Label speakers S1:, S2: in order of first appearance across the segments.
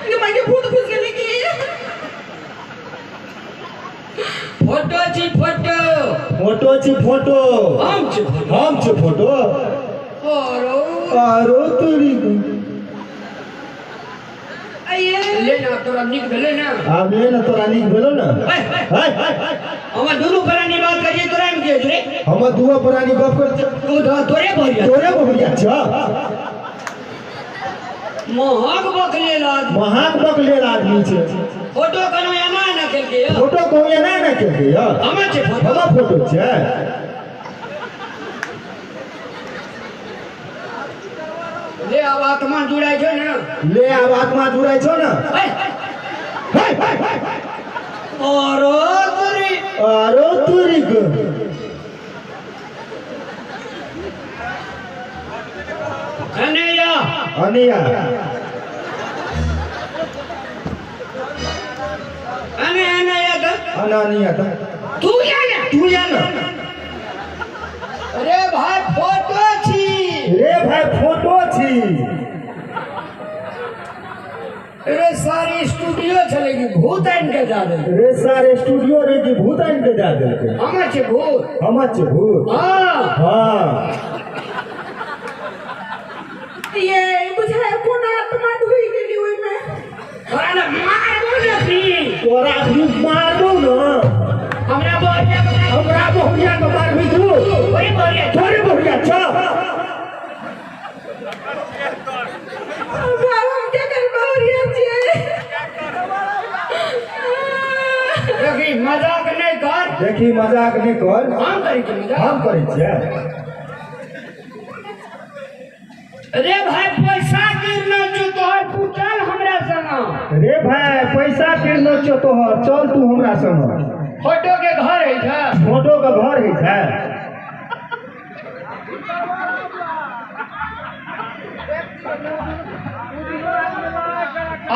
S1: ये माय के भूत घुस गेलै की?
S2: फोटो छी फोटो।
S3: फोटो छी फोटो।
S2: हम छी फोटो।
S3: हम छी फोटो।
S2: आरो
S3: आरो तोरी
S2: ले ना तोरा नीक भेलै ना।
S3: आब ले ना तोरा नीक भेलो ना।
S2: हमर दुनू प्राणी बात करिए तोरा में के रे?
S3: हमर दुनू प्राणी गप कर
S2: तू तोरे भरिया।
S3: तोरे भरिया छ।
S2: महग बकलेल आदमी।
S3: महग बकलेल आदमी छे।
S2: फोटो कोनो एना ना केलकै।
S3: फोटो कोनो एना ना केलकै।
S2: हमर छे फोटो।
S3: हमर फोटो छे।
S2: ले अब आत्मा जुड़ाई छो ना।
S3: ले अब आत्मा जुड़ाई छो ना।
S2: आरो तोरी।
S3: आरो तोरी को
S2: अनिया।
S3: अनिया
S2: अनिया त
S3: अनिया त
S2: तू या ना।
S3: तू या ना।
S2: अरे भाई फोटो छी।
S3: रे भाई फोटो छी।
S2: रे सारी स्टूडियो छले कि भूत आनि के जा देलकै।
S3: रे सारे स्टूडियो रे कि भूत आनि के जा देलकै।
S2: हमर छै भूत।
S3: हमर छै भूत।
S2: हां
S3: हां।
S1: ये बुझाय कोन आत्मा ढुकि गेली ओइ में।
S2: तोरा ने मारबो ने अखनी।
S3: तोरा अखनी मारबो न।
S2: हमरा बहुरिया के
S3: हमरा बहुरिया के मारबी तू।
S2: तोरे बहुरिया।
S3: तोरे बहुरिया छ।
S2: देखी मजाक नहीं कर।
S3: देखी मजाक नहीं कर।
S2: हम करै छी मजाक।
S3: हम करै छियै।
S2: रे भाई पैसा गिरलो छौ तोहर तू चल हमरा संग।
S3: रे भाई पैसा गिरलो छौ तोहर चल तू हमरा संग।
S2: फोटो के घर है छै।
S3: फोटो के घर है छै।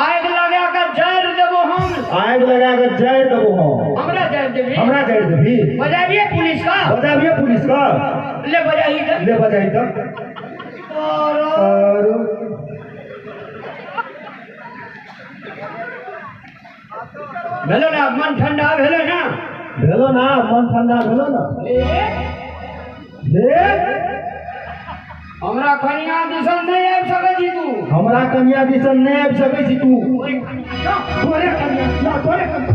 S2: आग लगा के जड़ देबो हम।
S3: आग लगा के जड़ देबो हम।
S2: हमरा जड़ देबी।
S3: हमरा जड़ देबी।
S2: बजाबिए पुलिस का।
S3: बजाबिए पुलिस का।
S2: ले बजाही त।
S3: ले बजाही त। और
S2: भेलो ना मन ठंडा भेलो ना।
S3: भेलो ना मन ठंडा भेलो ना। ले
S2: हमरा कन्या दिसन नहीं आबि सकै छी तू।
S3: हमरा कन्या दिसन नहीं आबि सकै छी तू। तोरे कन्या तोरे कन्या।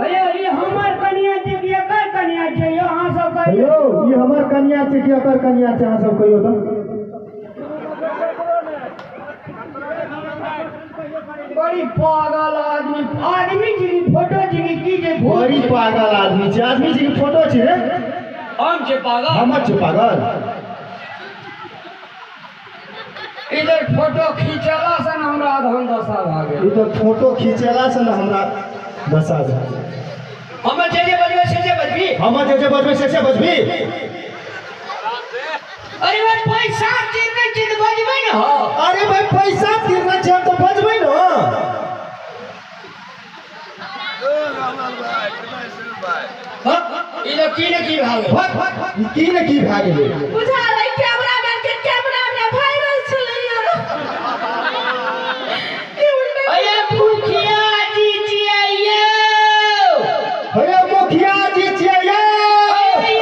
S2: अरे ई हमर कन्या छै कि एकर कन्या छै? यो अहाँ सब
S3: कहियो ई हमर कन्या छै कि एकर कन्या छै? अहाँ सब कहियो त।
S2: बड़ी पागल आदमी आदमी जी फोटो जी की जे
S3: बड़ी पागल आदमी छै। आदमी जी फोटो छै रे।
S2: हम छै पागल।
S3: हमर छै पागल।
S2: इधर फोटो खींचला से न हमरा अधम दशा भऽ गेल।
S3: इधर फोटो खींचला से न हमरा दशा भऽ गेल।
S2: हम जे जे बजबै से जे बजबी।
S3: हम जे जे बजबै से से बजबी।
S2: अरे भाई पैसा गिरने छै त बजबै न हो।
S3: अरे भाई पैसा गिरने छै त बजबै न।
S2: ई लोग की ने की भए गेल।
S3: ई की ने की भए गेलै।
S1: बुझा लै कैमरामैन के कैमरा में वायरल छलै।
S2: अरे मुखिया जी छियै यौ।
S3: अरे मुखिया जी छियै यौ।
S2: अरे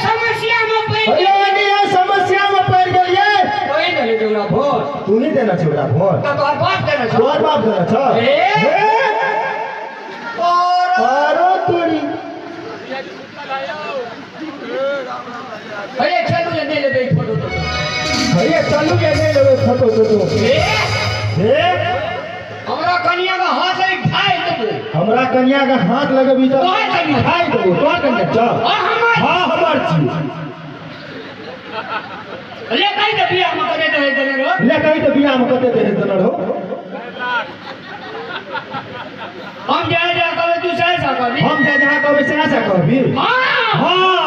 S2: समस्या में पड़ि
S3: गेलियै। समस्या में पड़ि गेलियै।
S2: कोई नहीं देने ओकरा वोट।
S3: तू नहीं देना छै ओकरा वोट।
S2: त तोहर बाप देने छौ।
S3: तोहर बाप देने छौ। आरो तोरी।
S2: अरे चलू जे नहीं लेबै फोटो तो।
S3: अरे चलू जे नहीं लेबै फोटो तो।
S2: हमरा कन्या के हाथ लगे खाइ देबो।
S3: हमरा कन्या के हाथ लगबी त
S2: तोहर कन्या
S3: खाइ देबो। तोहर कन्या छ। हां हमर छी।
S2: ले कहि त बियाह में कते दहेज देने रहो।
S3: ले कहि त बियाह में कते दहेज देने रहो।
S2: हम जा जा कहबै तू सह सा कहबी।
S3: हम जा जा कहबै सह सा कहबी।
S2: हां
S3: हां।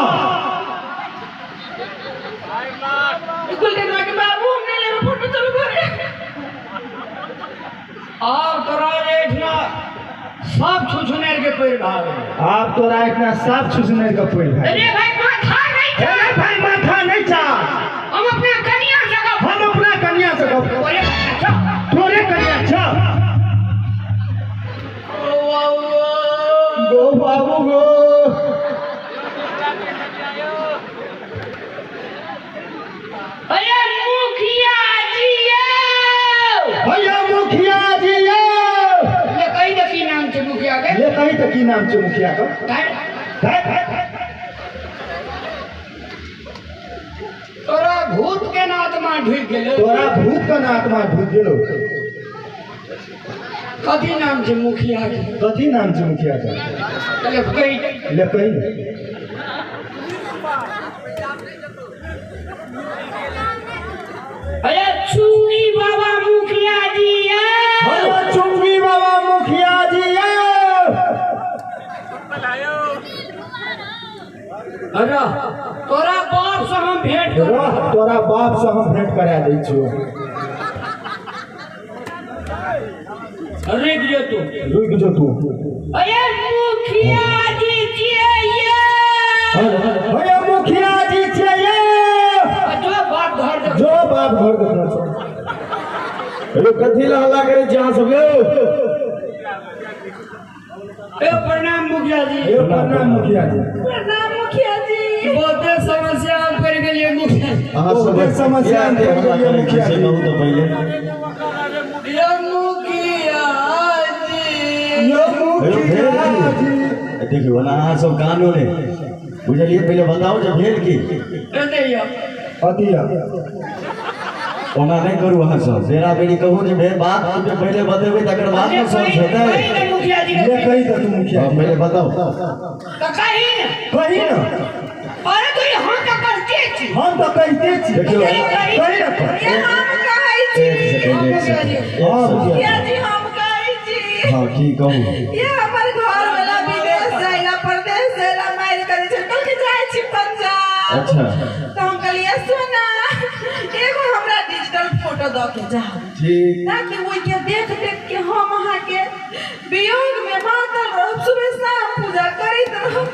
S1: गुलगनवा के बाबू हम नहीं लेबै फोटो चलू घरे।
S2: आब तोरा एहिठिना सब छुछुनेर के पैर भए गेलै।
S3: आब तोरा एहिठिना सब छुछुनेर के पैर भए गेलै।
S2: अरे भाई माथा नहीं छा।
S3: अरे भाई माथा नहीं छा। कही त की नाम छै मुखिया के?
S2: तोरा भूत के ना आत्मा ढुक गेलो।
S3: तोरा भूत के ना आत्मा ढुक गेलो।
S2: कथी नाम छै मुखिया के?
S3: कथी नाम छै मुखिया के?
S2: ले कही,
S3: ले कही।
S2: अरे चुंगी बाबा मुखिया जी।
S3: अरे चुंगी बाबा मुखिया जी।
S2: अरे तोरा बाप से हम भेंट
S3: रह, तोरा बाप से हम भेंट करा दै छियो।
S2: रुक जो तू,
S3: रुक जो तू।
S2: अरे मुखिया जी छियै।
S3: अरे मुखिया जी छियै।
S2: जो बाप घर देख,
S3: जो बाप घर देखना छौ।
S4: अरे कथी ला हल्ला करै छी अहाँ सब यौ?
S2: ए प्रणाम मुखिया जी।
S3: ए प्रणाम मुखिया जी।
S1: प्रणाम मुखिया जी।
S2: बहुते समस्या पड़ गेलियै मुखिया जी।
S4: अहाँ सब
S3: समस्या पड़ गेलियै मुखिया जी।
S4: बहुत पहिले
S2: यो मुखिया जी,
S3: यो मुखिया जी।
S4: देखियौ ना अहाँ सब कानो ने बुझलियै। पहिले बताउ जे भेल की?
S3: अतिया
S4: ओना नहि करू अहाँ सब, बेरा बेरी कहू जे भेल बात पहिले बतेबै तकर बाद ने सब हेतै।
S2: मुखिया जी
S3: ले कही त तू मुखिया
S4: जी पहिले बताउ
S2: त कही ने,
S3: कही ने।
S2: अरे तो हम त कहते छी,
S3: हम त कहते छी।
S4: देखियौ
S3: कही ने,
S1: हम कहै छी।
S4: एक सेकंड,
S1: मुखिया जी हम कहै छी।
S4: हां की कहू?
S1: ये हमर घर वाला विदेश जाइला, परदेश जाइला मारि करै छै। कल के जाइ छी पंजाब।
S4: अच्छा
S1: त हम कहलियै सोना एगो हमरा डिजिटल फोटो द के जाओ,
S4: ठीक,
S1: ताकि ओहि के देख देख के हम अहाँ के वियोग में मातल रहब, सुबह शाम पूजा करैत रहब।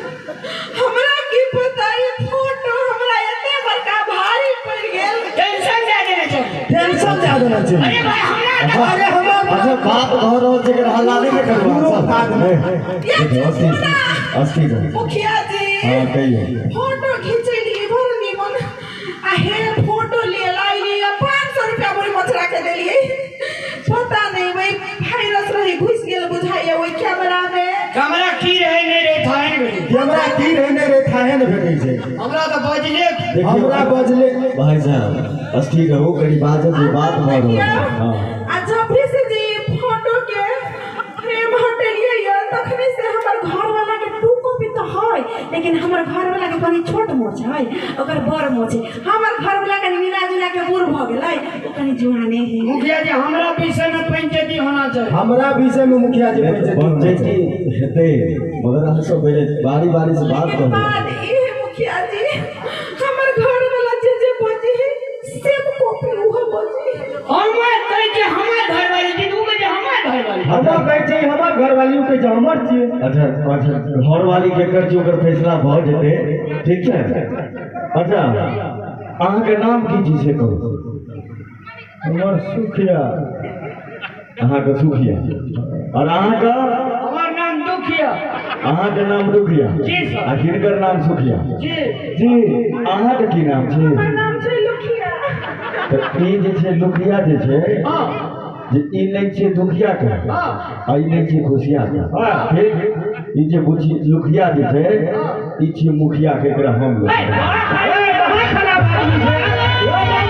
S1: हमरा की पता ई फोटो हमरा एते बड़का भारी पड़ गेल।
S2: टेंशन दे देने छै,
S3: टेंशन दे देने छै।
S2: अरे भाई हमरा,
S3: अरे हमरा
S4: अच्छा बाप घर रहल छै एकर हल्ला नहि करू अहाँ सब। अस्थिर
S1: मुखिया जी।
S4: हां कहियौ।
S1: फोटो खिचैली बड़ निमन आ हे फोटो ले लाइली 500 रुपया बोरी मछरा के देलियै। पता नहीं वही वायरस रहे घुस गेल बुझाइया ओहि कैमरा में।
S2: कैमरा की रहे नहीं रहे थाहे ने भेटै।
S3: कैमरा की रहे नहीं रहे थाहे ने भेटै छै।
S2: हमरा त बजले,
S3: हमरा बजले।
S4: भाई साहब अस्थिर रहू, करी बात जे बात भऽ रहल छै। हां
S1: आ जब से जी फोटो के फ्रेम हटेलियै तखने से हमर घर वाला के 2 कॉपी त है, लेकिन हमर घर वाला के कनी छोट मोछ है, ओकर बड़ मोछ है। हमर घर वाला कनी मिला जुला के बूढ़ भ गेलै, ओ कनी जुआने है।
S2: मुखिया जी हमरा विषय में पंचायती होना चाहिए।
S3: हमरा विषय में मुखिया जी
S4: पंचायती हेतै, मगर अहाँ सब पहिले बारी बारी से बात करू।
S1: बाद ई मुखिया जी हमर घर वाला जे जे बजे है सेम कॉपी उहो बजे।
S2: हम कहै छै हमर घरवाली जी, उ कहै छै हमर घरवाली।
S3: हमरा कहै छै हमर घरवाली, उ कहै छै हमर छियै।
S4: अच्छा अच्छा घरवाली केकर छै ओकर फैसला भऽ जेतै, ठीक छै। अच्छा अहाँके नाम की छी से कहू?
S3: हमर सुखिया।
S4: अहाँके सुखिया। और अहाँके?
S2: हमर नाम दुखिया।
S4: अहाँके नाम दुखिया
S2: जी सर।
S4: आ हिनकर नाम सुखिया
S2: जी
S4: जी। अहाँके की नाम छै?
S1: हमर नाम छै लुखिया।
S4: तऽ ई जे छै लुखिया जे छै, जे ई नहि छै दुखिया के आ ई नहि छै खुशिया के, ठीक? ई जे बुझी लुखिया जे छै ई छै मुखिया के, एकरा हम लोग।
S3: खराब आदमी छै।